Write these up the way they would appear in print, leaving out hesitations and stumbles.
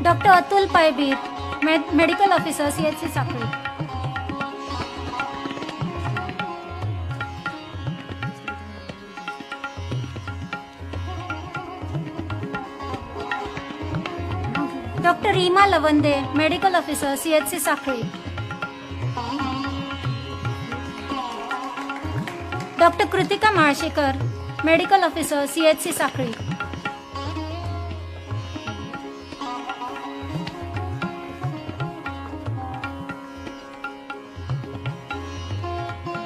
Doctor Atul Paibir, medical officer, CHC Sakhali. Doctor Reema Lavande, medical officer, CHC Sakhali. Doctor Kritika Malshekar, medical officer, CHC Sakhali.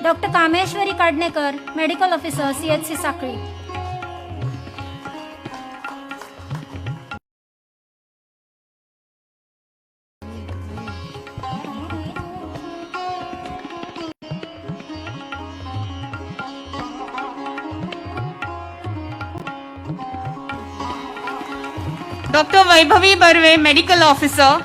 Doctor Kameshwari Kadnekar, medical officer, CHC Sakhali. Doctor Vaibhavi Barve, medical officer.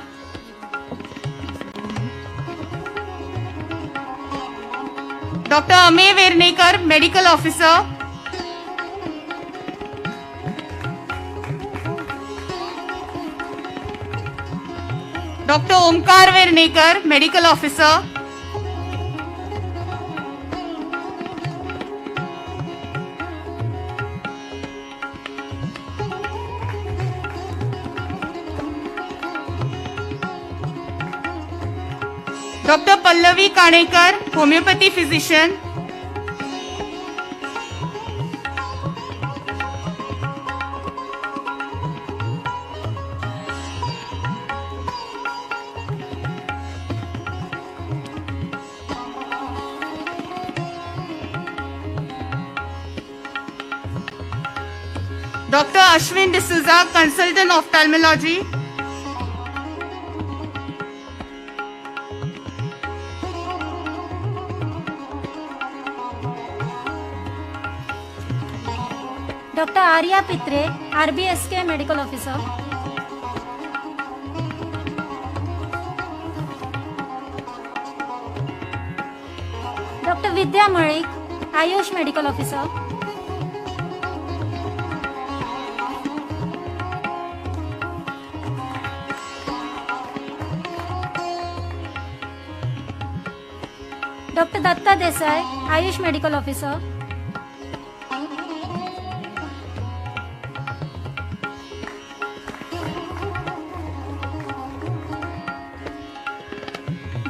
Doctor Amey Vernekar, medical officer. Doctor Omkar Vernekar, medical officer. Doctor Pallavi Kanekar, homeopathy physician. Doctor Ashwin D'Souza, consultant ophthalmology. Doctor Arya Pitre, RBSK medical officer. Doctor Vidya Malik, Ayush medical officer. Doctor Datta Desai, Ayush medical officer.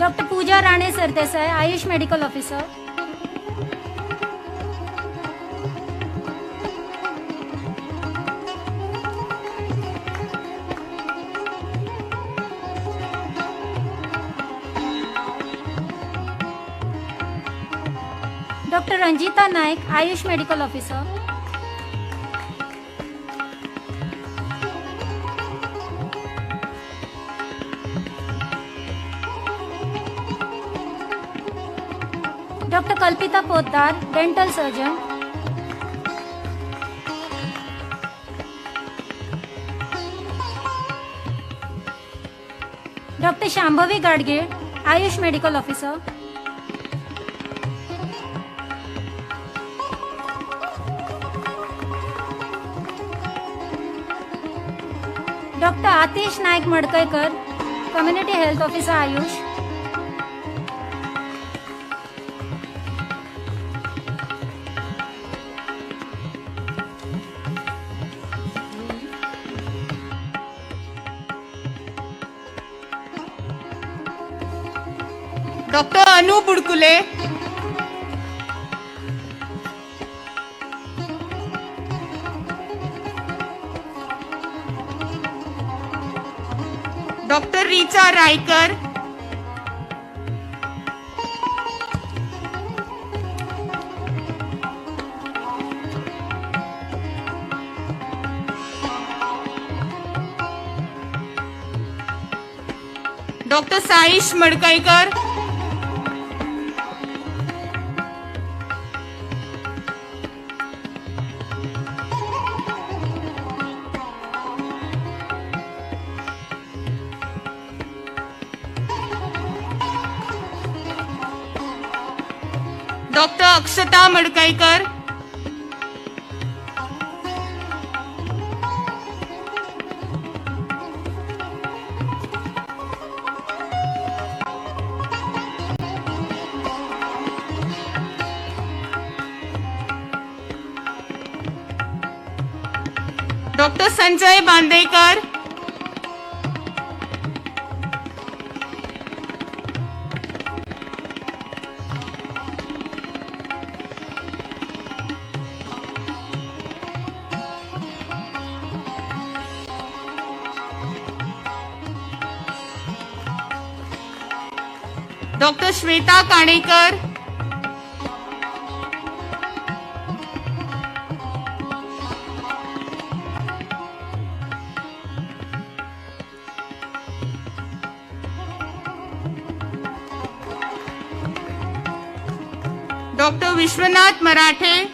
Doctor Pooja Rane Sardesai, Ayush medical officer. Doctor Ranjita Naik, Ayush medical officer. Doctor Kalpita Potdar, dental surgeon. Doctor Shambhavi Gadge, Ayush medical officer. Doctor Atish Naik Madkaikar, community health officer, Ayush. Doctor Anu Budkule. Doctor Richa Raikar. Doctor Saish Madkaikar. Doctor Akshata Madkaikar. Doctor Sanjay Bandekar. Doctor Shweta Kanekar. Doctor Vishwanath Marathe.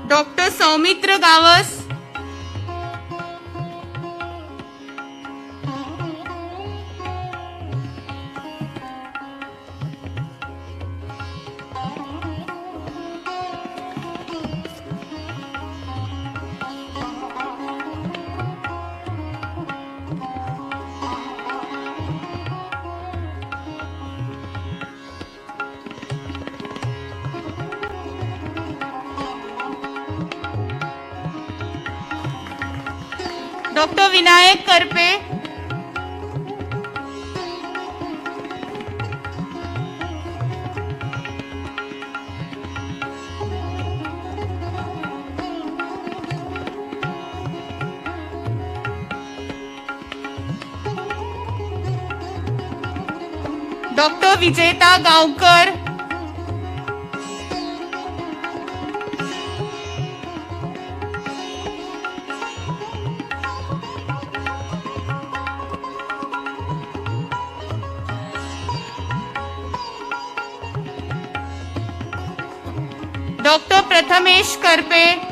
Doctor Saumitra Gawas. Doctor Vinayak Karpe. Doctor Vijeta Gaonkar. Doctor Prathamesh Karpe.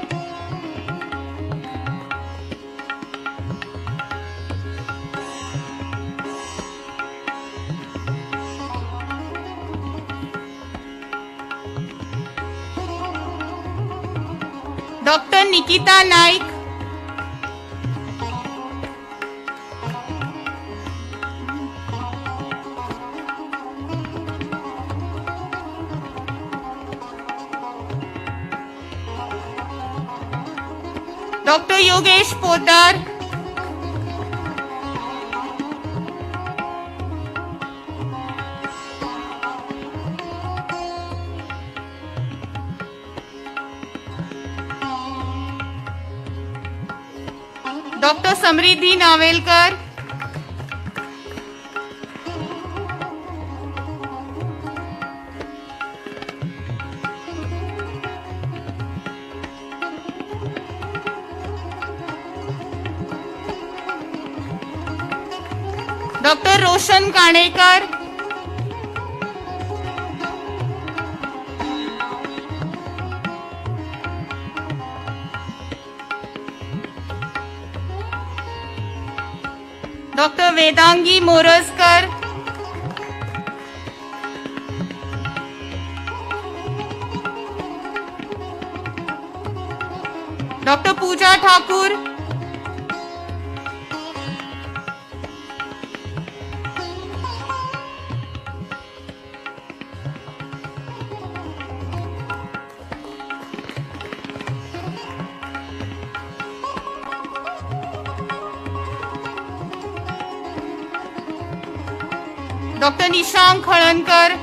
Doctor Nikita Naik. Doctor Yogesh Potdar. Doctor Samriddhi Navelkar. Doctor Roshan Kanekar. Doctor Vedangi Morajkar. Doctor Pooja Thakur. Doctor Nishank Khalankar.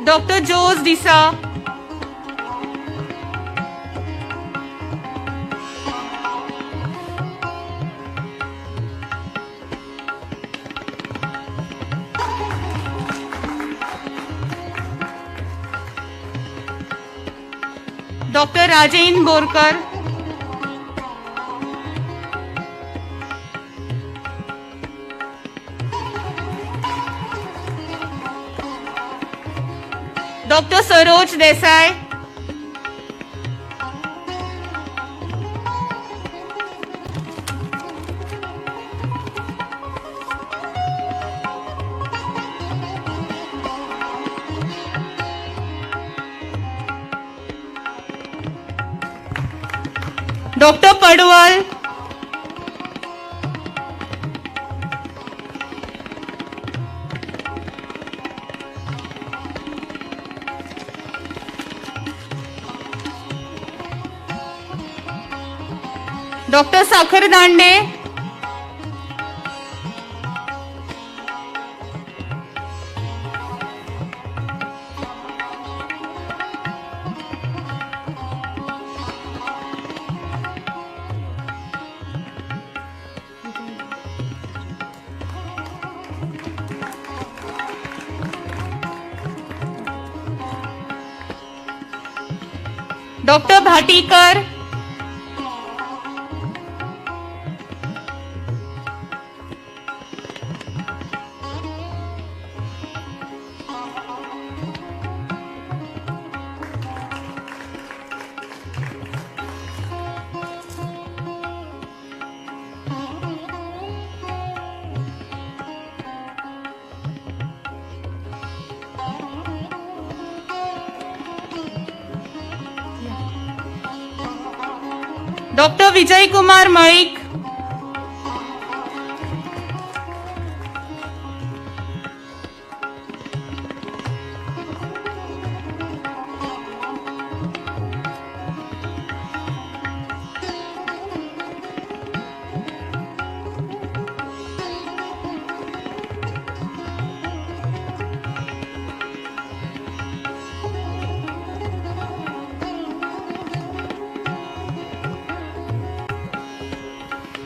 Doctor Jose D'Sa. Doctor Rajendra Borkar. Doctor Saroj Desai. Doctor Padwal. Doctor Sakhardande. Doctor Bhatikar. Doctor Vijay Kumar Malik.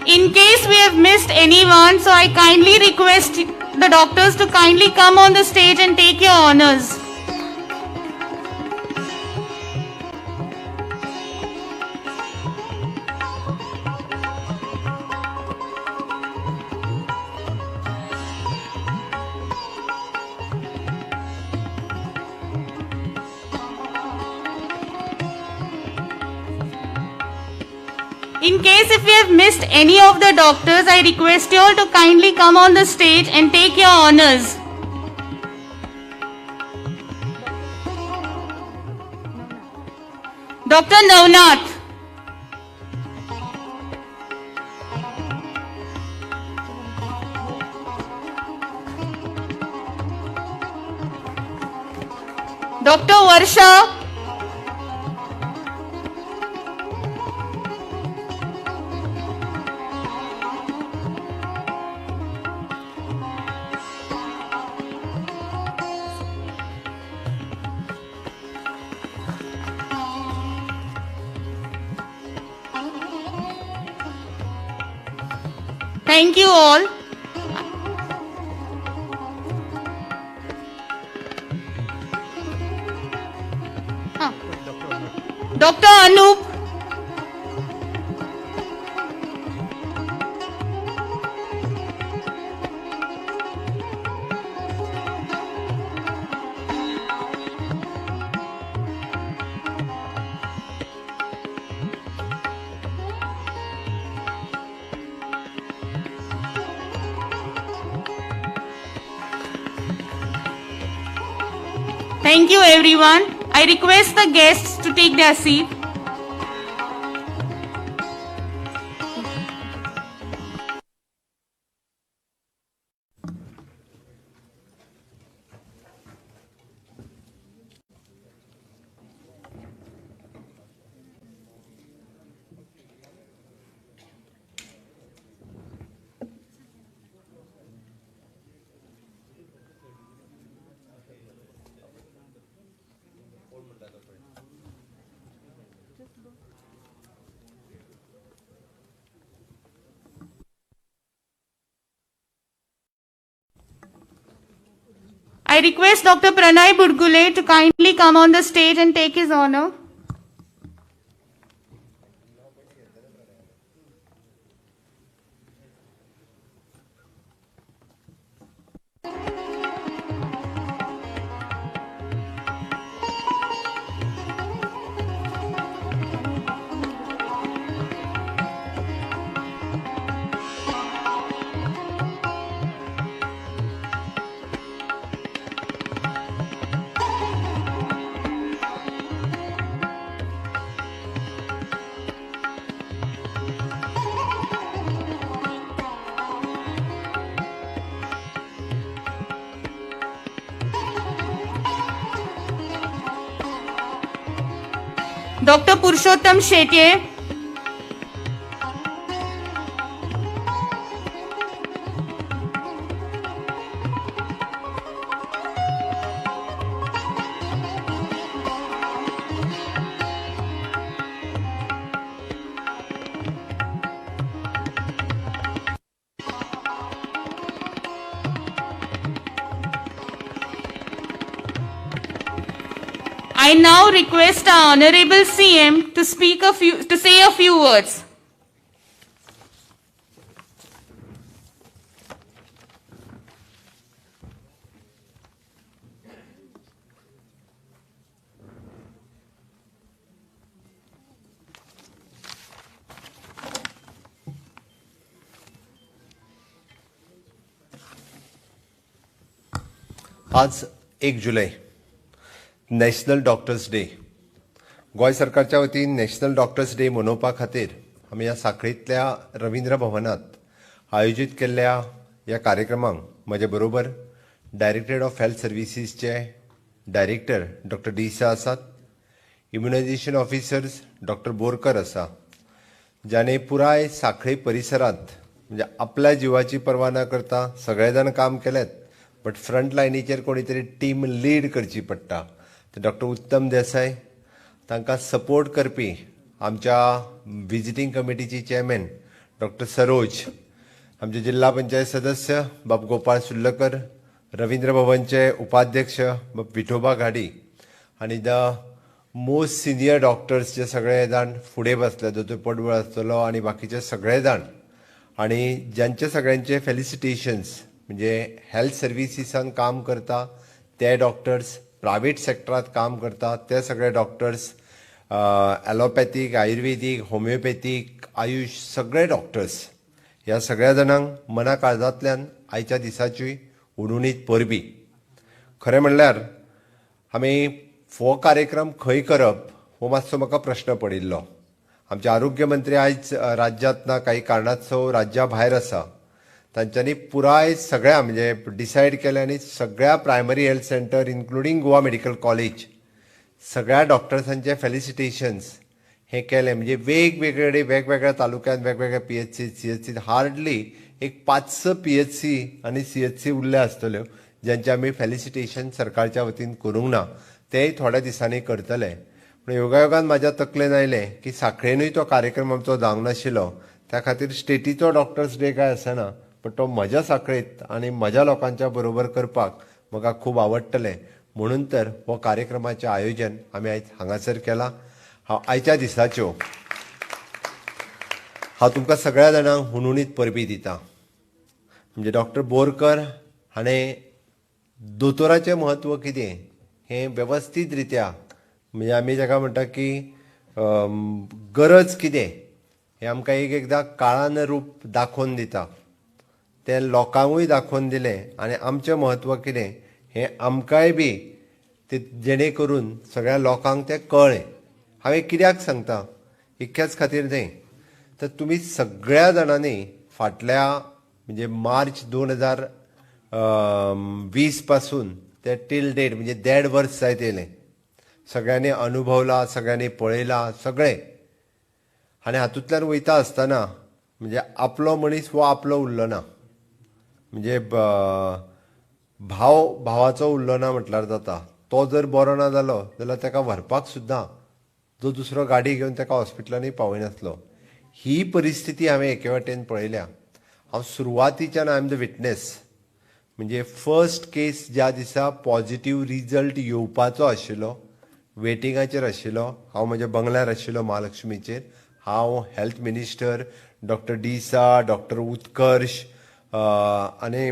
In case we have missed anyone, so I kindly request the doctors to kindly come on the stage and take your honors. In case if we have missed any of the doctors, I request you all to kindly come on the stage and take your honors. Dr. Navnath. Dr. Varsha. Thank you all. Dr. Anup. Thank you everyone. I request the guests to take their seat. I request Dr. Pranay Budgule to kindly come on the stage and take his honor. Dr. Purushottam Shetye. I now request our Honorable CM to speak a few, to say a few words. आज 1 जुलै, national doctors day. Goa सरकारच्या वतीन national doctors day मनोवपा खातीर आमी ह्या सांखळींतल्या रवींद्र भवनांत आयोजीत केल्ल्या ह्या कार्यक्रमाक म्हजे बरोबर डायरेक्टरेट ऑफ हेल्थ सर्विसीसचे डायरेक्टर डॉक्टर डिसा आसात, इम्युनायझेशन ऑफिसर्स डॉक्टर बोरकर आसा, ज्याने पुराय सांखळी परिसरांत म्हणजे आपल्या जिवाची पर्वा न करता सगळे जाण काम केलेत, बट फ्रंट लायनीचेर कोणी तरी टीम लीड करची पडटा. ते डॉक्टर उत्तम देसाय, तांकां सपोर्ट करपी आमच्या विजिटींग कमिटीची चेअरमॅन डॉक्टर सरोज, आमचे जिल्हा पंचायत सदस्य बाब गोपाळ सुर्लकर, रवींद्र भवनचे उपाध्यक्ष बाब विठोबा घाडी आनी the most senior doctors जे सगळे जाण फुडें बसले, दोतोर पडवळ आसतलो आनी बाकीचे सगळे जाण, आनी ज्यांचे सगळ्यांचे फेलिसिटेशन्स. म्हणजे हेल्थ सर्विसीसान काम करता ते डॉक्टर्स, प्रायवेट सेक्टरांत काम करता ते सगळे डॉक्टर्स, ॲलोपॅथीक, आयुर्वेदीक, होमिओपॅथीक, आयुश सगळे डॉक्टर्स, ह्या सगळ्या जाणांक मना काळजांतल्यान आयच्या दिसाची हुनहुनीत परबीं. खरें म्हणल्यार आमी हो कार्यक्रम खंय करप हो मातसो म्हाका प्रश्न पडिल्लो. आमचे आरोग्य मंत्री आयज राज्यांत ना, काही कारणास्तव राज्या भायर आसा. तांच्यांनी पुराय सगळ्या म्हणजे डिसायड केलें आनी सगळ्या primary health centre including Goa medical college सगळ्या डॉक्टर्सांचे फेलिसिटेशन्स हें केलें. म्हणजे वेगवेगळे वेगवेगळ्या तालुक्यांत वेगवेगळ्या पीएचसी, सीएचसी, हार्डली एक 5-6 पीएचसी आनी सीएचसी उरल्या आसतल्यो ज्यांचे आमी फेलिसिटेशन सरकारच्या वतीन करूंक ना, तेय थोड्या दिसांनी करतले. पूण योगायोगान म्हाज्या तकलेन आयलें की सांखळेनूय तो कार्यक्रम आमचो जावंक नाशिल्लो, त्या खातीर स्टेटीचो डॉक्टर्स डे काय आसना, पण तो म्हज्या सांखळेंत आनी म्हज्या लोकांच्या बरोबर करपाक म्हाका खूब आवडटलें, म्हणून तर हो कार्यक्रमाचें आयोजन आमी आयज हांगासर केलां. हांव आयच्या दिसाच्यो हांव तुमकां सगळ्या जाणांक हुनहुनीत परबीं दिता. म्हणजे डॉक्टर बोरकर हाणें दोतोराचें म्हत्व कितें हें वेवस्थीत रित्या, म्हणजे आमी जाका म्हणटा की गरज कितें हें आमकां एक एकदां काळान रूप दाखोवन दिता, तें लोकांकूय दाखोवन दिलें आनी आमचें म्हत्व कितें हें आमकांय बी ते जेणे करून सगळ्या लोकांक तें कळ्ळें. हांवें कित्याक सांगता, इतक्याच खातीर न्हय, तर तुमी सगळ्या जाणांनी फाटल्या म्हणजे मार्च 2020 पासून ते टील डेट म्हणजे 1.5 वर्स जायत येयलें, सगळ्यांनी अनुभवला, सगळ्यांनी पळयला सगळें. आनी हातूंतल्यान वयता आसतना म्हणजे आपलो मनीस हो आपलो उरलो ना, म्हणजे भाव भावाचो उरलो ना म्हटल्यार जाता. तो जर बरो ना जालो जाल्यार ताका व्हरपाक सुद्दां जो दुसरो गाडी घेवन ताका हॉस्पिटलांनी पावयनासलो. ही परिस्थिती हांवें एके वाटेन पळयल्या. हांव सुरवातीच्यान I am the witness. म्हणजे फर्स्ट केस ज्या दिसा पॉजिटीव रिजल्ट येवपाचो आशिल्लो, वेटिंगाचेर आशिल्लो, हांव म्हज्या बंगल्यार आशिल्लो महालक्ष्मीचेर. हांव, health minister doctor D'Sa, doctor Utkarsh आनी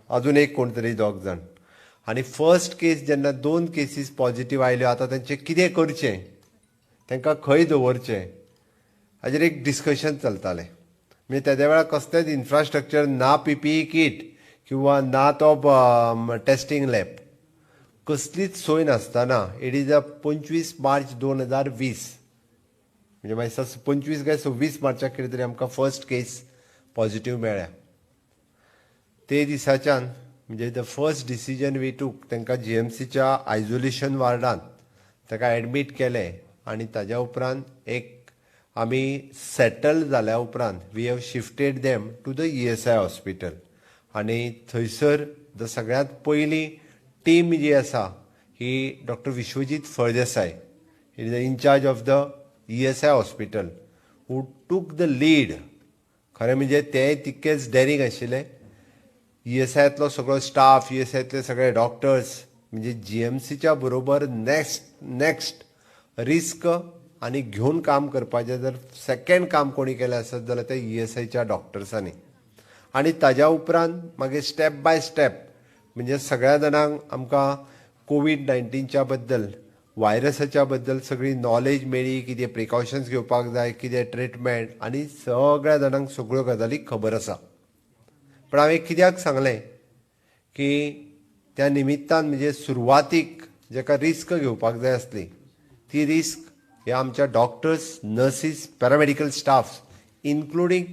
अजून एक कोण तरी दोग जाण. आनी फर्स्ट केस जेन्ना 2 केसीस पॉजिटीव आयल्यो, आतां तेंचें कितें करचें, तांकां खंय दवरचें हाजेर एक डिस्कशन चलतालें. म्हणजे तेद्या वेळार कसलेंच इन्फ्रास्ट्रक्चर ना, पीपीई कीट किंवा ना तो टेस्टींग लॅब, कसलीच सोय नासतना. It is a 25 March 2020, म्हणजे मागीर 25 काय 26 मार्चाक कितें तरी आमकां फर्स्ट केस पॉजिटीव मेळ्ळ्या. ते दिसाच्यान म्हणजे the first decision we took, तांकां जीएमसीच्या आयसोलेशन वार्डांत ताका एडमीट केलें. आनी ताज्या उपरांत एक आमी सेटल जाल्या उपरांत we have shifted them to the ESI hospital. आनी थंयसर the सगळ्यांत पयली टीम जी आसा ही doctor Vishwajit Phaldesai is the incharge of the ESI hospital who took the lead. खरें म्हणजे ते तितकेच डेरींग आशिल्ले. ईएसआयतलो सगळो स्टाफ, ईएसआयतले सगळे डॉक्टर्स, म्हणजे जीएमसीच्या बरोबर नेक्स्ट नेक्स्ट रिस्क आनी घेवन काम करपाचें जर सेकंड काम कोणी केलें आसत जाल्यार ते ईएसआयच्या डॉक्टर्सांनी. आनी ताज्या उपरांत मागीर स्टेप बाय स्टेप म्हणजे सगळ्या जाणांक आमकां कोवीड 19च्या बद्दल, व्हायरसाच्या बद्दल सगळी नॉलेज मेळ्ळी, कितें प्रिकॉशन्स घेवपाक जाय, कितें ट्रिटमेंट, आनी सगळ्या जाणांक सगळ्यो गजाली खबर आसा. पण हांवें कित्याक सांगलें की त्या निमित्तान म्हणजे सुरवातीक जेका रिस्क घेवपाक जाय आसली ती रिस्क हे आमच्या doctors, nurses, paramedical staff, including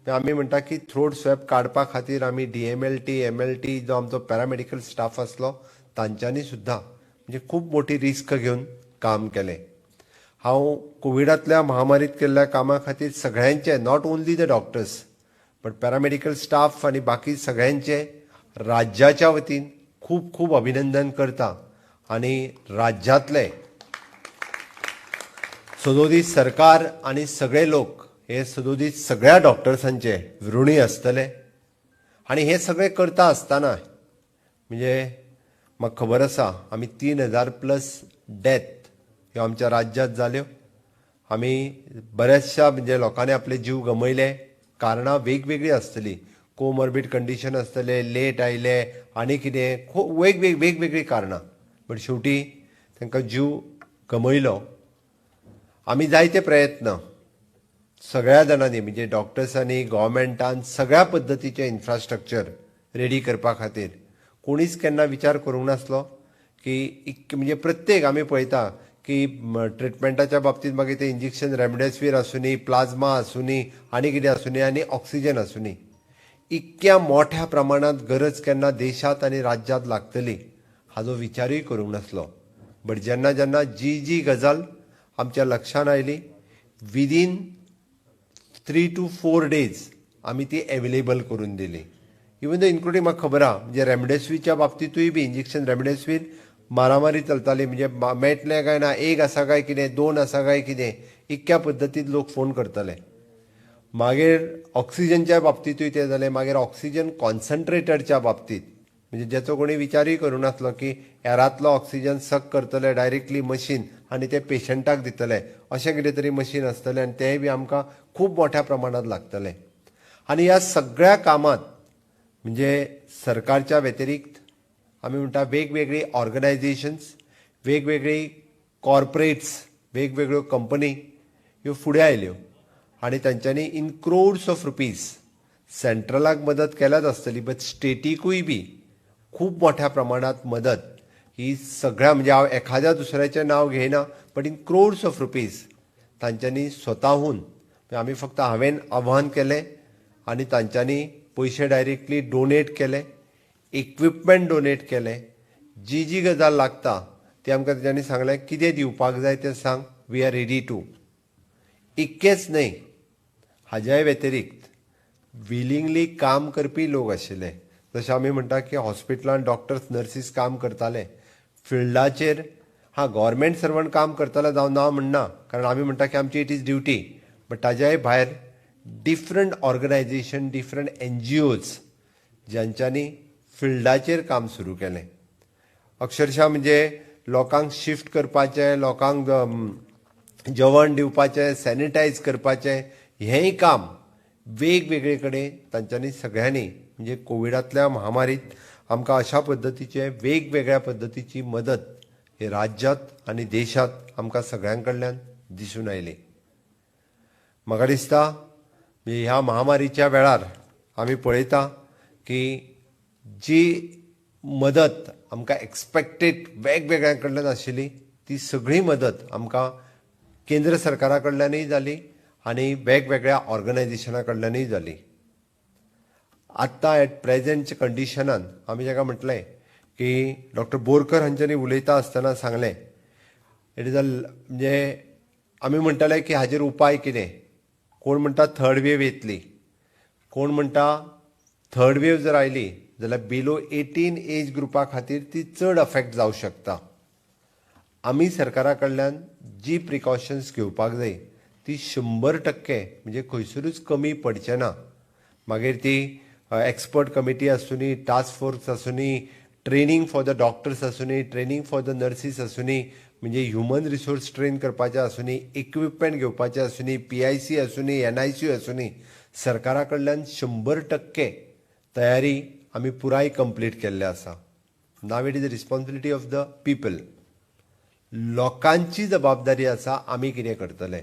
आमी म्हणटा की थ्रोट स्वॅब काडपा खातीर आमी डीएमएलटी, एमएलटी, जो आमचो पॅरामेडिकल स्टाफ आसलो तांच्यांनी सुद्दां म्हणजे खूब मोठी रिस्क घेवन काम केलें. हांव कोविडांतल्या महामारीत केल्ल्या कामा खातीर सगळ्यांचे, not only the doctors but paramedical staff आनी बाकी सगळ्यांचे राज्याच्या वतीन खूब खूब अभिनंदन करता. आनी राज्यांतले सदोदीत सरकार आनी सगळे लोक हे सदोदीत सगळ्या डॉक्टर्सांचे ऋणी आसतले. आनी हे सगळें करता आसतना म्हणजे म्हाका खबर आसा आमी 3000 प्लस डेथ ह्यो आमच्या राज्यांत जाल्यो. आमी बऱ्याचशा म्हणजे लोकांनी आपले जीव गमयले. कारणां वेगवेगळीं आसतलीं, कोमॉर्बीड कंडिशन आसतले, लेट आयले आनी कितें, खूब वेगवेगळीं कारणां, बट शेवटी तांकां जीव गमयलो. आमी जायते प्रयत्न सगळ्या जाणांनी म्हणजे डॉक्टर्सांनी, गव्हर्मेंटान सगळ्या पद्दतीचें इन्फ्रास्ट्रक्चर रेडी करपा खातीर कोणीच केन्ना विचार करूंक नासलो की म्हणजे प्रत्येक आमी पळयता की ट्रिटमेंटाच्या बाबतींत मागीर तें इंजेक्शन रेमडेसिवीर आसुनी, प्लाझ्मा आसुनी, आनी कितें आसुनी आनी ऑक्सिजन आसुनी, इतक्या मोठ्या प्रमाणांत गरज केन्ना देशांत आनी राज्यांत लागतली हाजो विचारूय करूंक नासलो. बट जेन्ना जेन्ना जी जी गजाल आमच्या लक्षांत आयली, विदीन 3 to 4 days आमी ती एवेलेबल करून दिली. इवन दो इन्क्लुडींग म्हाका खबर आहा म्हणजे रेमडेसिवीरच्या बाबतींतूय बी इंजेक्शन रेमडेसिवीर मारामारी चलताली, म्हणजे मेळटलें काय ना, एक आसा काय कितें, दोन आसा काय कितें, इतक्या पद्दतीन लोक फोन करताले. मागीर ऑक्सिजनच्या बाबतींतूय तें जालें. मागीर ऑक्सिजन कॉन्सन्ट्रेटरच्या बाबतींत म्हणजे ज्याचो कोणी विचारूय करूं नासलो की एरांतलो ऑक्सिजन सक करतले डायरेक्टली मशीन आनी ते पेशंटाक दितले, अशें कितें तरी मशीन आसतलें आनी तेंय बी आमकां खूब मोठ्या प्रमाणांत लागतलें. आनी ह्या सगळ्या कामांत म्हणजे सरकारच्या व्यतिरिक्त आमी म्हणटा वेगवेगळी ऑर्गनायझेशन्स, वेगवेगळी कॉर्पोरेट्स, वेगवेगळ्यो कंपनी ह्यो फुडें आयल्यो आनी तांच्यांनी इन क्रोड्स ऑफ रुपीज सेंट्रलाक मदत केल्याच आसतली, बट स्टेटीकूय बी खूब मोठ्या प्रमाणांत मदत ही सगळ्या, म्हणजे हांव एखाद्या दुसऱ्याचें नांव घेयना, but in crores of rupees तांच्यांनी स्वताहून, म्हणजे आमी फक्त हांवें आव्हान केलें आनी तांच्यांनी पयशे डायरेक्टली डोनेट केले, इक्विपमेंट डोनेट केले. जी जी गजाल लागता ती आमकां तेंच्यांनी सांगलें, कितें दिवपाक जाय तें सांग, we are ready to. इतकेंच न्हय, हाज्याय व्यतिरिक्त विलिंगली काम करपी लोक आशिल्ले. जशें आमी म्हणटा की हॉस्पिटलान डॉक्टर्स, नर्सीस काम करताले, फिल्डाचेर हां गव्हर्मेंट सर्वंट काम करताले जावं ना म्हणना, कारण आमी म्हणटा की आमची it is duty, but ताज्याय भायर different organisation, different NGOs ज्यांच्यांनी फिल्डाचेर काम सुरू केलें. अक्षरशः म्हणजे लोकांक शिफ्ट करपाचें, लोकांक जेवण दिवपाचें, सॅनिटायज करपाचें, हेंय काम वेगवेगळे कडेन तांच्यांनी सगळ्यांनी म्हणजे कोविडांतल्या महामारीत आमकां अशा पद्दतीचे वेगवेगळ्या पद्दतीची मदत हे राज्यांत आनी देशांत आमकां सगळ्यां कडल्यान दिसून आयली. म्हाका दिसता म्हणजे ह्या महामारीच्या वेळार आमी पळयता की जी मदत आमकां एक्सपेक्टेड वेगवेगळ्या कडल्यान आशिल्ली ती सगळी मदत आमकां केंद्र सरकारा कडल्यानूय जाली आनी वेगवेगळ्या ऑर्गनायझेशना कडल्यानूय जाली. आत्तां एट प्रेजेंट कंडिशनान आमी जाका म्हटलें की डॉक्टर बोरकर हांच्यांनी उलयता आसतना सांगलें, it is a म्हणजे आमी म्हणटाले की हाजेर उपाय कितें? कोण म्हणटा थर्ड वेव येतली, कोण म्हणटा थर्ड वेव जर आयली जाल्यार बिलो 18 एज ग्रुपा खातीर ती चड अफेक्ट जावं शकता. आमी सरकारा कडल्यान जी प्रिकॉशन्स घेवपाक जाय ती 100% म्हणजे खंयसरूच कमी पडचें ना. मागीर ती एक्सपर्ट कमिटी आसुनी, टास्क फोर्स आसुनी, ट्रेनींग फॉर the doctors आसुनी, training for the nurses आसुनी, म्हणजे ह्युमन रिसोर्स ट्रेन करपाचें आसुनी, इक्विपमेंट घेवपाचें आसुनी, PIC आसुनी, NICU आसुनी, सरकारा कडल्यान 100% तयारी आमी पुराय कंप्लीट केल्ले आसा. Now it is the responsibility of the people. लोकांची जबाबदारी आसा आमी कितें करतले.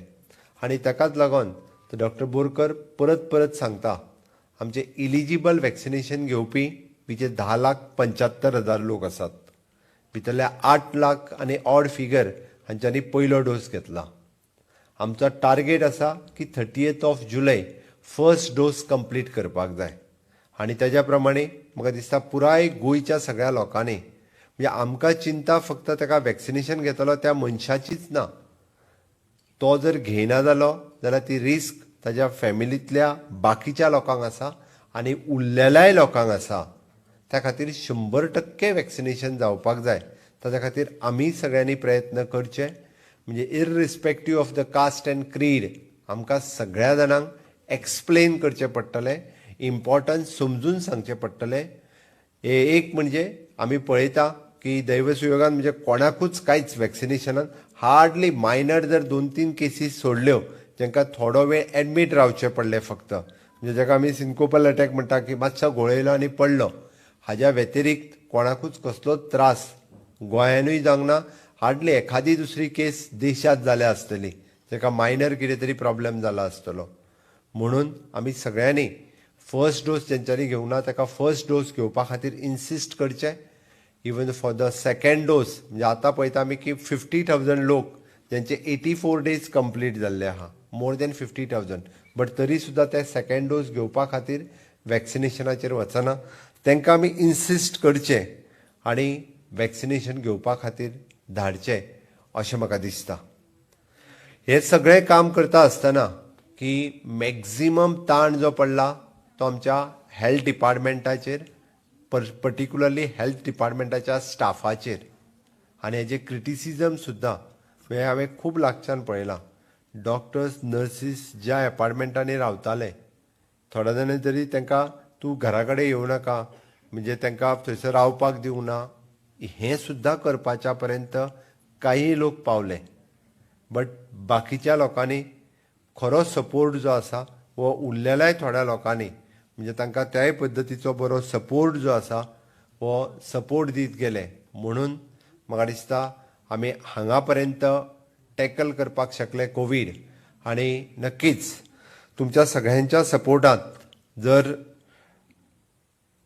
आनी ताकाच लागून डॉक्टर बोरकर परत परत सांगता, आमचे इलिजिबल वॅक्सिनेशन घेवपी which 10,75,000 लोक आसात, भितरले 8 लाख आनी ऑड फिगर हांच्यांनी पयलो डोस घेतला. आमचो टार्गेट आसा की 30th of July first dose complete करपाक जाय. आनी तेज्या प्रमाणे म्हाका दिसता पुराय गोंयच्या सगळ्या लोकांनी, म्हणजे आमकां चिंता फक्त ताका वॅक्सिनेशन घेतलो त्या मनशाचीच ना, तो जर घेयना जालो जाल्यार ती रिस्क ताज्या फॅमिलींतल्या बाकीच्या लोकांक आसा आनी उरलेल्याय लोकांक आसा. त्या खातीर 100% वॅक्सिनेशन जावपाक जाय. ताच्या खातीर आमी सगळ्यांनी प्रयत्न करचे. म्हणजे irrespective of the caste and creed आमकां सगळ्या जाणांक एक्सप्लेन करचें पडटलें, इम्पॉर्टन्स समजून सांगचें पडटलें. एक म्हणजे आमी पळयता की दैवसुयोगान म्हणजे कोणाकूच कांयच वॅक्सिनेशनान हार्डली मायनर जर 2-3 केसीस सोडल्यो जांकां थोडो वेळ एडमीट रावचें पडलें फक्त, म्हणजे जाका आमी सिंकोपल अटॅक म्हणटा की मातसो घोळयलो आनी पडलो, हाज्या व्यतिरिक्त कोणाकूच कसलोच त्रास गोंयानूय जावंक ना. हार्डली एखादी दुसरी केस देशांत जाल्या आसतली जाका मायनर कितें तरी प्रॉब्लेम जाला आसतलो. म्हणून आमी सगळ्यांनी फर्स्ट डोस जेंच्यांनी घेवंक ना ताका फर्स्ट डोस घेवपा खातीर इन्सिस्ट करचें. Even for the second dose म्हणजे आतां पळयता आमी की 50,000 लोक जेंचे 84 डेज कंप्लीट जाल्ले आहा, मोर दॅन 50,000, बट तरी सुद्दां ते सेकंड डोस घेवपा खातीर वॅक्सिनेशनाचेर वचना. तांकां आमी इन्सिस्ट करचें आनी वॅक्सिनेशन घेवपा खातीर धाडचें अशें म्हाका दिसता. हें सगळें काम करता आसतना की मॅक्झिमम ताण जो पडला तो आमच्या हेल्थ डिपार्टमेंटाचेर, पर्टिक्युलरली हेल्थ डिपार्टमेंटाच्या स्टाफाचेर. आनी हेजें क्रिटिसिजम सुद्दां हें हांवें खूब लागच्यान पळयलां. डॉक्टर्स नर्सीस ज्या एपार्टमेंटांनी रावताले थोड्या जाणांनी तरी तांकां तूं घरा कडेन येवं नाका, म्हणजे तांकां थंयसर रावपाक दिवंक ना, हें सुद्दां करपाच्या पर्यंत काही लोक पावले. बट बाकीच्या लोकांनी खरो सपोर्ट जो आसा हो उरलेल्याय थोड्या लोकांनी, म्हणजे तांकां त्याय पद्दतीचो बरो सपोर्ट जो आसा हो सपोर्ट दीत गेले. म्हणून म्हाका दिसता आमी हांगा पर्यंत टॅकल करपाक शकले कोवीड. आनी नक्कीच तुमच्या सगळ्यांच्या सपोर्टांत जर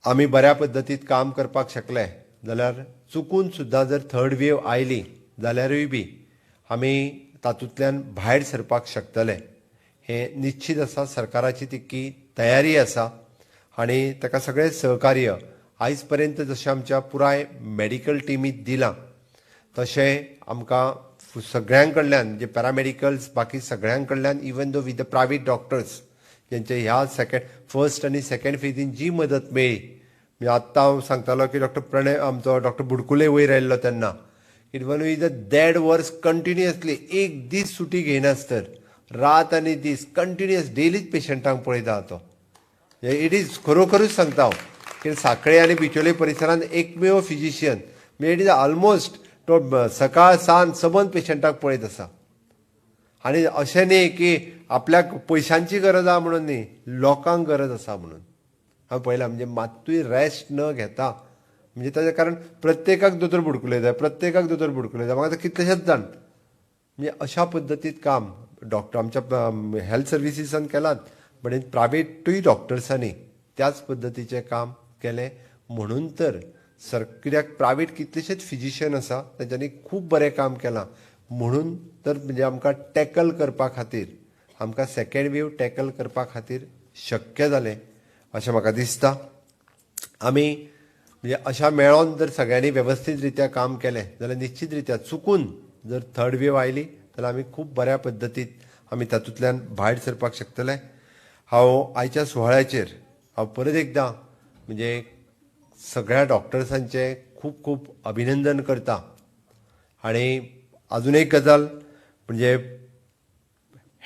आमी बऱ्या पद्दतीत काम करपाक शकले जाल्यार चुकून सुद्दां जर थर्ड वेव आयली जाल्यारूय बी आमी तातूंतल्यान भायर सरपाक शकतले हें निश्चीत आसा. सरकाराची तितकी तयारी आसा आनी ताका सगळें सहकार्य आयज पर्यंत जशें आमच्या पुराय मॅडिकल टिमीत दिलां तशें आमकां सगळ्यां कडल्यान, म्हणजे पॅरामेडिकल्स बाकी सगळ्यां कडल्यान, even though with the private doctors जेंचे ह्या सेकंड फर्स्ट आनी सेकंड फेजीन जी मदत मेळ्ळी. म्हणजे आत्तां हांव सांगतालो की डॉक्टर प्रणय आमचो डॉक्टर बुडकुले वयर आयिल्लो तेन्ना it one is a 1.5 वर्स कंटिन्युअसली एक दीस सुटी घेयनासतर रात आनी दीस कंटिन्युअस डेलीच पेशंटांक पळयता तो. It is खरोखरूच सांगता हांव की साखळे आनी बिचोले परिसरांत एकमेव फिजिशियन, म्हणजे it is almost तो सकाळ सांज सबंद पेशंटाक पळयत आसा. आनी अशें न्ही की आपल्याक पयशांची गरज आहा म्हणून न्ही, लोकांक गरज आसा म्हणून हांवें पळयलां. म्हणजे मात्तूय रेस्ट न घेता, म्हणजे ताजें कारण प्रत्येकाक दोतोर बुडकुले जाय, प्रत्येकाक दोतोर बुडकुले जाय, म्हाका कितलेशेच जाण. म्हणजे अशा पद्दतीत काम डॉक्टर आमच्या हेल्थ सर्विसीसान केलात, बट इन प्रायवेटूय डॉक्टर्सांनी त्याच पद्दतीचें काम केलें. म्हणून तर सर कित्याक प्रायवेट कितलेशेच फिजिशियन आसा तेंच्यांनी खूब बरें काम केलां. म्हणून तर म्हणजे आमकां टॅकल करपा खातीर, आमकां सेकंड वेव टॅकल करपा खातीर शक्य जालें अशें म्हाका दिसता. आमी म्हणजे अशा मेळोन जर सगळ्यांनी वेवस्थीत रित्या काम केलें जाल्यार निश्चीत रित्या चुकून जर थर्ड वेव आयली जाल्यार आमी खूब बऱ्या पद्दतीन आमी तातूंतल्यान भायर सरपाक शकतले. हांव आयच्या सुवाळ्याचेर हांव परत एकदां म्हणजे सगळ्या डॉक्टर्सांचें खूब खूब अभिनंदन करता. आनी अजून एक गजाल म्हणजे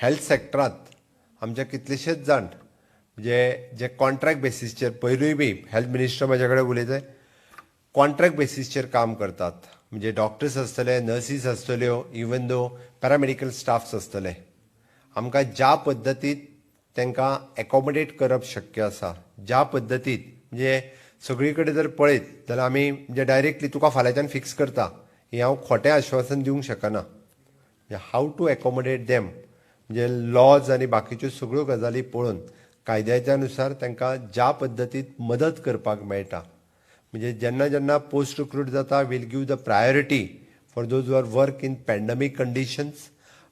हेल्थ सॅक्टरांत आमच्या कितलेशेच जाण म्हणजे जे कॉन्ट्रॅक्ट बेसीसचेर पयरूय बी हेल्थ मिनिस्टर म्हाज्या कडेन उलयता, कॉन्ट्रॅक्ट बेसीसचेर काम करतात, म्हणजे डॉक्टर्स आसतले, नर्सीस आसतल्यो, इवन दो पॅरामेडिकल स्टाफ्स आसतले. आमकां ज्या पद्दतीत तांकां एकोमोडेट करप शक्य आसा, ज्या पद्दतीत म्हणजे सगळी कडेन जर पळयत जाल्यार आमी म्हणजे डायरेक्टली तुका फाल्यांच्यान फिक्स करता हें हांव खोटें आश्वासन दिवंक शकना. How to accommodate them म्हणजे लॉज आनी बाकीच्यो सगळ्यो गजाली पळोवन कायद्याच्या नुसार तांकां ज्या पद्दतीत मदत करपाक मेळटा, म्हणजे जेन्ना जेन्ना पोस्ट रिक्रूट जाता we'll give the priority for those who are work in pandemic conditions.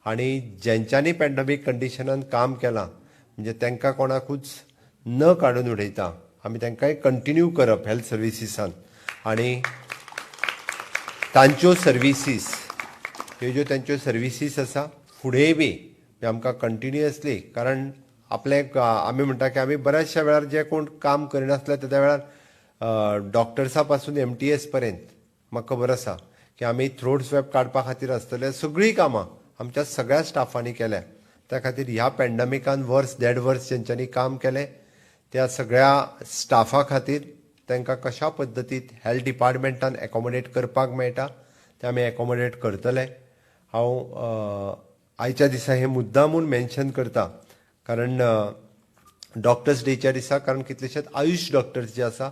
आनी जेंच्यांनी पॅन्डमीक कंडिशनान काम केलां म्हणजे तांकां कोणाकूच न काडून उडयता आमी तांकांय कंटिन्यू करप हेल्थ सर्विसीसान आनी तांच्यो सर्विसीस ह्यो ज्यो तांच्यो सर्विसीस आसा फुडेंय बी आमकां कंटिन्युअसली, कारण आपलें आमी म्हणटा की आमी बऱ्याचशा वेळार जे कोण काम करिनासले त्या वेळार डॉक्टर्सा पासून MTS पर्यंत म्हाका खबर आसा की आमी थ्रोट स्वॅब काडपा खातीर आसतले सगळीं कामां आमच्या सगळ्या स्टाफांनी केल्या. त्या खातीर ह्या पॅन्डमिकान वर्स देड वर्स जेंच्यांनी काम केलें त्या सगळ्या स्टाफा खातीर तांकां कशा पद्दतीत हेल्थ डिपार्टमेंटान एकोमोडेट करपाक मेळटा तें आमी एकोमोडेट करतले. हांव आयच्या दिसा हें मुद्दामून मेन्शन करता कारण डॉक्टर्स डेच्या दिसा, कारण कितलेशेच आयुश डॉक्टर्स जे आसा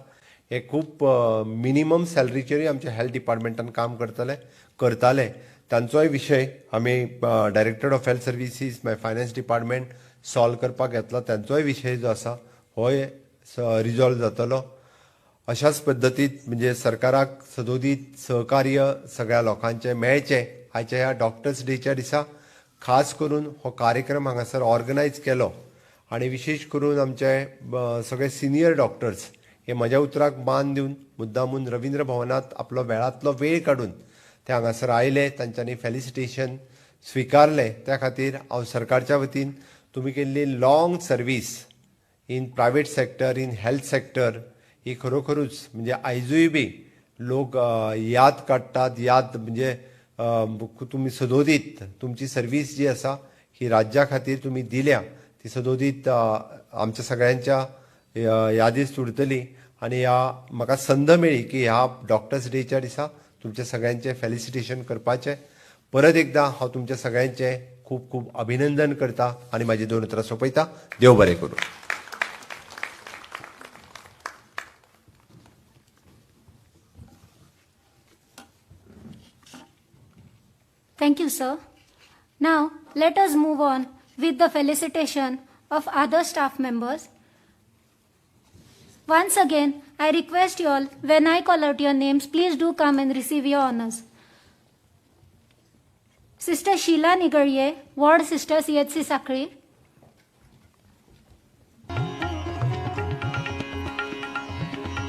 हे खूब मिनिमम सॅलरीचेरूय आमच्या हेल्थ डिपार्टमेंटान काम करताले. तांचोय विशय आमी डायरेक्टर ऑफ हेल्थ सर्विसीस मागीर फायनान्स डिपार्टमेंट सॉल्व करपाक घेतला, तांचोय विशय जो आसा होय रिजॉल्व जातलो. अशाच पद्दतीत म्हणजे सरकाराक सदोदीत सहकार्य सगळ्या लोकांचें मेळचें. आयच्या ह्या डॉक्टर्स डेच्या दिसा खास करून हो कार्यक्रम हांगासर ऑर्गनायज केलो आनी विशेश करून आमचे सगळे सिनियर डॉक्टर्स हे म्हज्या उतराक मान दिवन मुद्दामून रवींद्र भवनांत आपलो वेळांतलो वेळ काडून ते हांगासर आयले, तांच्यांनी फेलिसिटेशन स्विकारलें. त्या खातीर हांव सरकारच्या वतीन तुमी केल्ली long service in private sector, in health sector ही खरोखरूच म्हणजे आयजूय बी लोक याद काडटात, याद म्हणजे तुमी सदोदीत तुमची सर्वीस जी आसा ही राज्या खातीर तुमी दिल्या ती सदोदीत आमच्या सगळ्यांच्या यादीच उरतली. आनी ह्या म्हाका संद मेळ्ळी की ह्या डॉक्टर्स डेच्या दिसा तुमच्या सगळ्यांचें फेलिसिटेशन करपाचें. परत एकदां हांव तुमच्या सगळ्यांचें खूब खूब अभिनंदन करता आनी म्हाजी दोन उतरां सोंपयता. देव बरें करूं. Thank you, sir. Now, let us move on with the felicitation of other staff members. Once again, I request you all, when I call out your names, please do come and receive your honors. Sister Sheila Nigarye, Ward Sister CHC Sakri.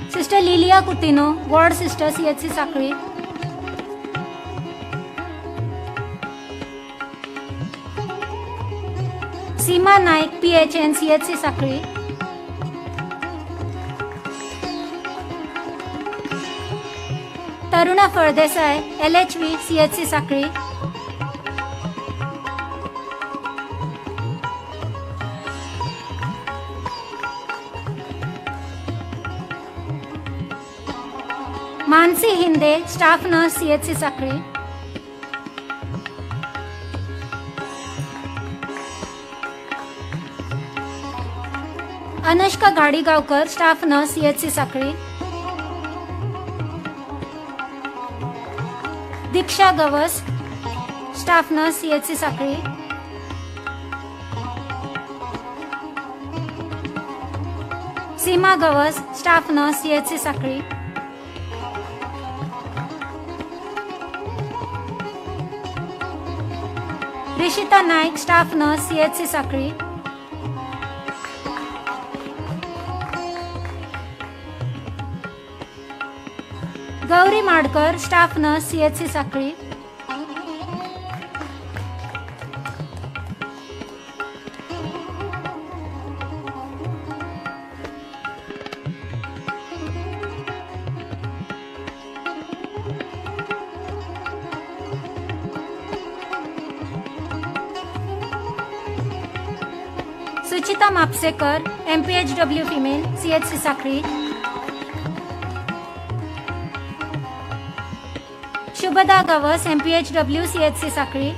Sister Lilia Kutino, Ward Sister CHC Sakri. Seema Naik, PHN CHC Sakri. Taruna Fardesai, LHV CHC Sakri. Mansi Hinde, Staff Nurse CHC Sakri. Anushka Gadigaonkar, Staff Nurse CHC Sakri. Diksha Gawas, Staff Nurse CHC Sakri. Seema Gawas, Staff Nurse CHC Sakri. Rishita Naik, Staff Nurse CHC Sakri. Gauri Madkar, Staff Nurse CHC Sakri. Suchita Mapsekar, MPHW female, CHC Sakhali. Shubhada Gawas, MPHW, CHC Sakhali.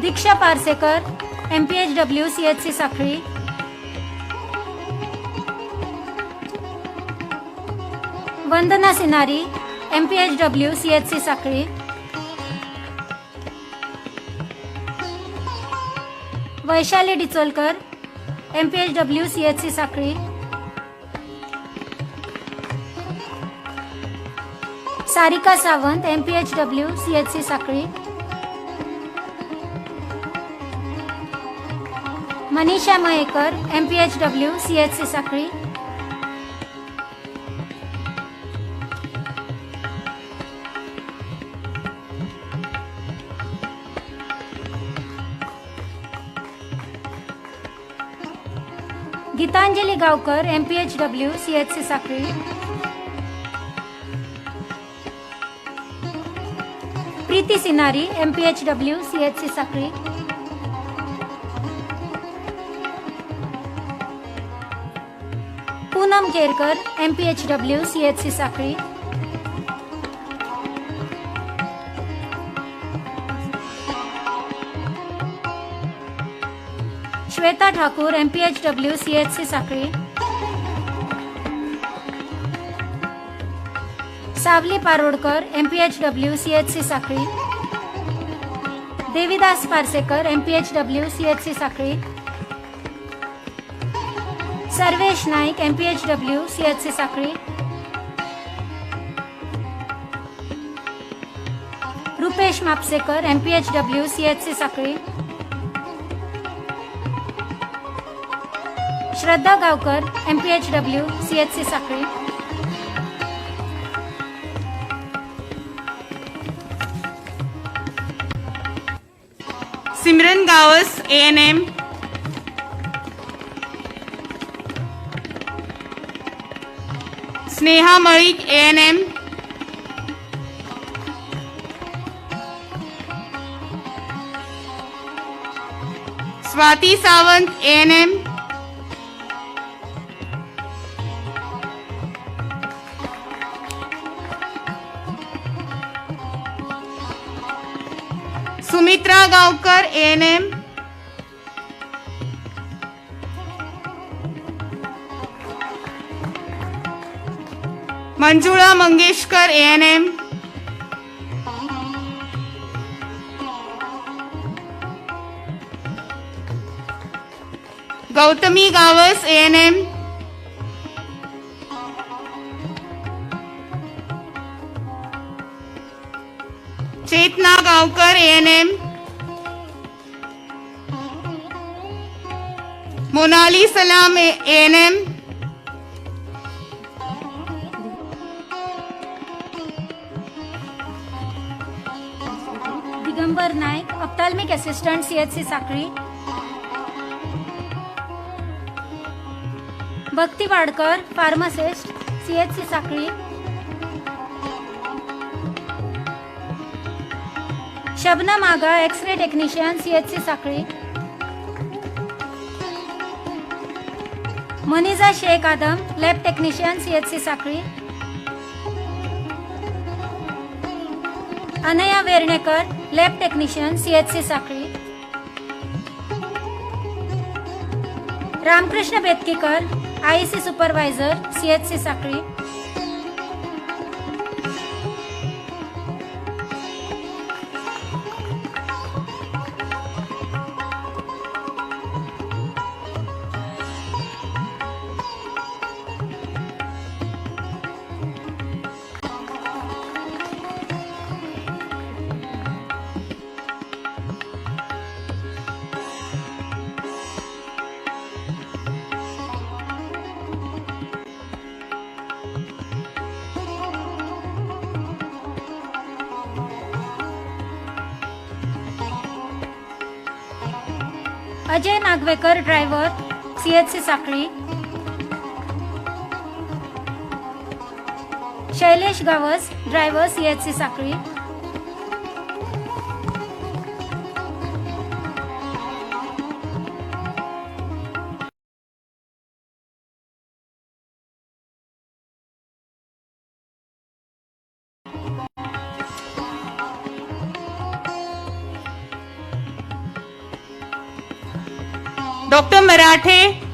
Diksha Parsekar, MPHW, CHC Sakhali. Vandana Sinari, MPHW, CHC Sakhali. Vaishali Dicholkar, MPHW, CHC Sakhali. Sarika Sawant, MPHW, CHC Sakhali. Manisha Mayekar, MPHW, CHC Sakhali. Geetanjali Gaonkar, MPHW, CHC Sakhali. Preeti Sinari, MPHW, CHC Sakhali. Poonam Kerkar, MPHW, CHC Sakhali. Shweta Thakur, MPHW, CHC Sakhali. Savali Parodkar, MPHW, CHC Sakhali. Devidas Parsekar, MPHW, CHC Sakhali. Sarvesh Naik, MPHW, CHC Sakhali. Rupesh Mapsekar, MPHW, CHC Sakhali. Shraddha Gaonkar, MPHW, CHC Sakhali. Simran Gawas, ANM. Sneha Malik, ANM. Swati Sawant, ANM. Sumitra Gaonkar, ANM. Manjula Mangeshkar, ANM. Gautami Gawas, ANM. Chetna Gaonkar, ANM. Monali Salam, ANM. Digambar Naik, ophthalmic assistant, CHC Sakhali. Bhakti Wadkar, pharmacist, CHC Sakhali. Shabnam Aga, X-ray technician, CHC Sakhali. Maniza Shaikh Adam, lab technician, CHC Sakhali. Anaya Vernekar, lab technician, CHC Sakhali. Ramakrishna Betkikar, IEC supervisor, CHC Sakhali. Ajay Nagvekar, driver, CHC Sakhali. Shailesh Gawas, driver, CHC Sakhali. Dr. Marathe.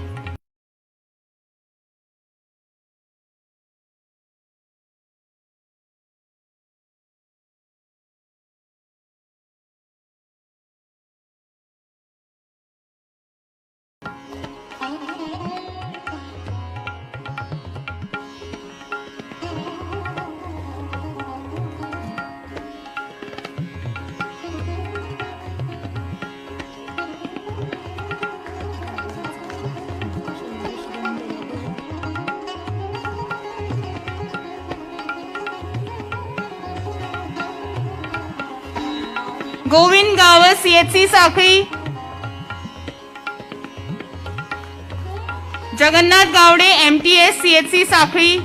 Govind Gawas, CHC Sakhali. Jagannath Gawade, MTS, CHC Sakhali.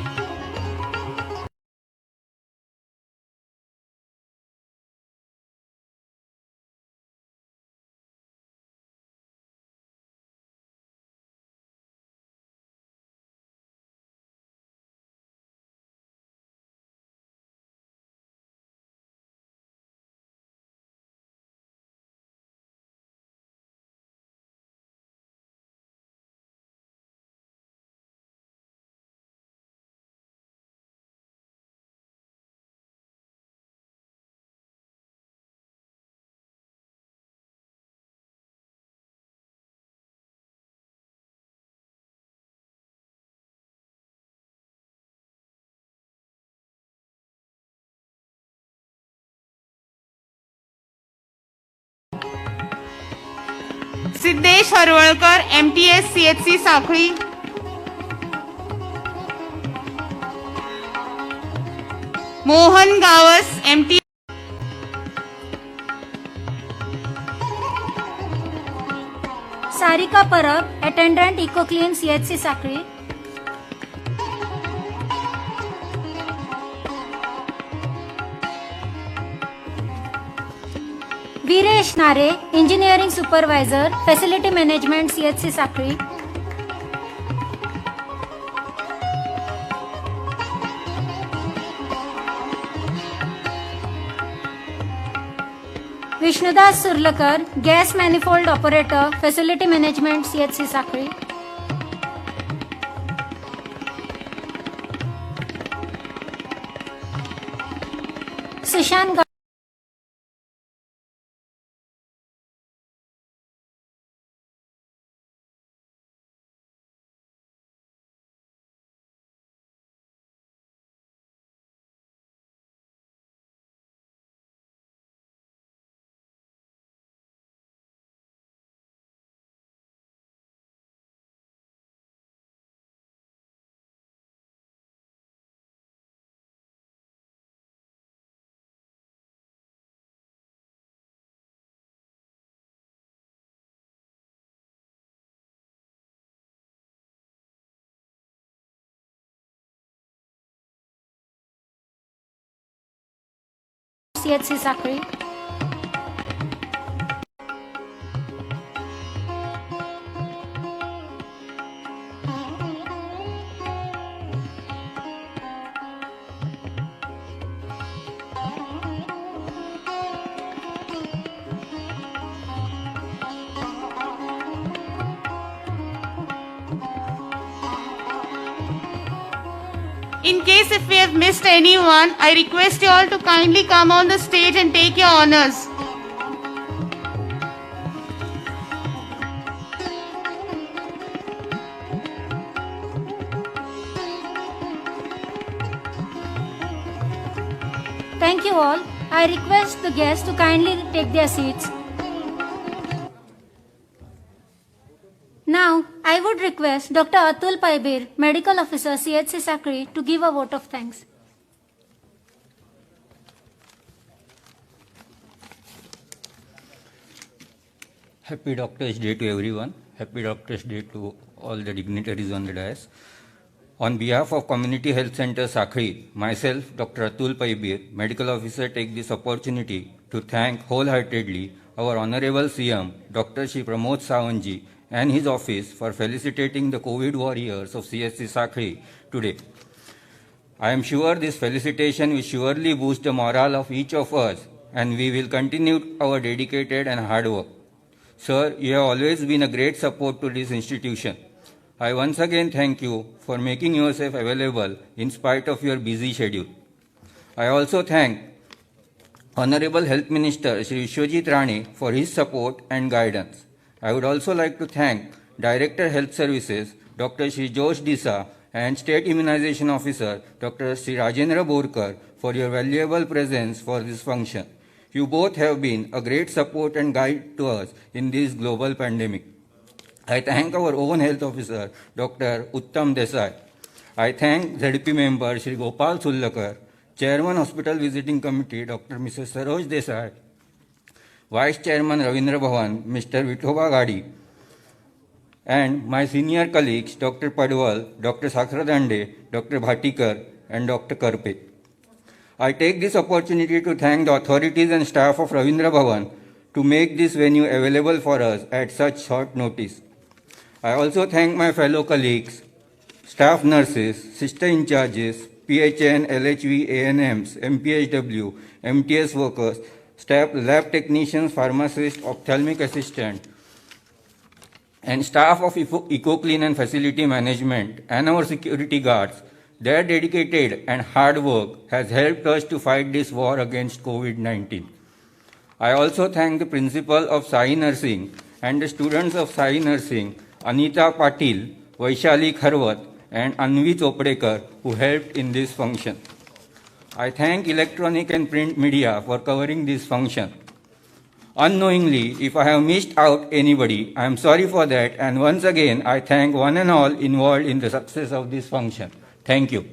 Siddhesh Harwalkar, MTS, CHC Sakhali. Mohan Gawas, MT. Sarika Parab, attendant Ecoclean CHC Sakhali. Viresh Nare, engineering supervisor, facility management CHC Sakhali. Vishnudas Surlakar, gas manifold operator, facility management CHC Sakhali. Sushant CHC Sakhali. In case if we have missed anyone, I request you all to kindly come on the stage and take your honors. Thank you all. I request the guests to kindly take their seats. Now, I would request Dr. Atul Paibir, Medical Officer, CHC Sakhali, to give a vote of thanks. Happy Doctors' Day to everyone. Happy Doctors' Day to all the dignitaries on the dais. On behalf of Community Health Center Sakhali, myself, Dr. Atul Paibir, Medical Officer, take this opportunity to thank wholeheartedly our Honorable CM, Dr. Shri Pramod Sawant ji, and his office for felicitating the COVID warriors of CHC Sakhali today. I am sure this felicitation will surely boost the morale of each of us, and we will continue our dedicated and hard work. Sir, you have always been a great support to this institution. I once again thank you for making yourself available in spite of your busy schedule. I also thank Honorable Health Minister Shri Vishwajit Rane for his support and guidance. I would also like to thank Director Health Services Dr. Shri Josh Disa and State Immunization Officer Dr. Shri Rajendra Borkar for your valuable presence for this function. You both have been a great support and guide to us in this global pandemic. I thank our own health officer, Dr. Uttam Desai. I thank ZP member Shri Gopal Sullakar, Chairman Hospital Visiting Committee, Dr. Mrs. Saroj Desai, Vice Chairman Ravindra Bhavan, Mr. Vithoba Gadi, and my senior colleagues, Dr. Padwal, Dr. Sakhradande, Dr. Bhatikar, and Dr. Karpe. I take this opportunity to thank the authorities and staff of Ravindra Bhavan to make this venue available for us at such short notice. I also thank my fellow colleagues, staff nurses, sister in charges, PHN, LHV, ANMs, MPHW, MTS workers, staff, lab technicians, pharmacists, ophthalmic assistant, and staff of EcoClean and Facility Management and our security guards. Their dedicated and hard work has helped us to fight this war against COVID-19. I also thank the principal of Sai Nursing and the students of Sai Nursing, Anita Patil, Vaishali Kharwat, and Anvi Chopdekar, who helped in this function. I thank electronic and print media for covering this function. Unknowingly, if I have missed out anybody, I am sorry for that, and once again, I thank one and all involved in the success of this function. Thank you.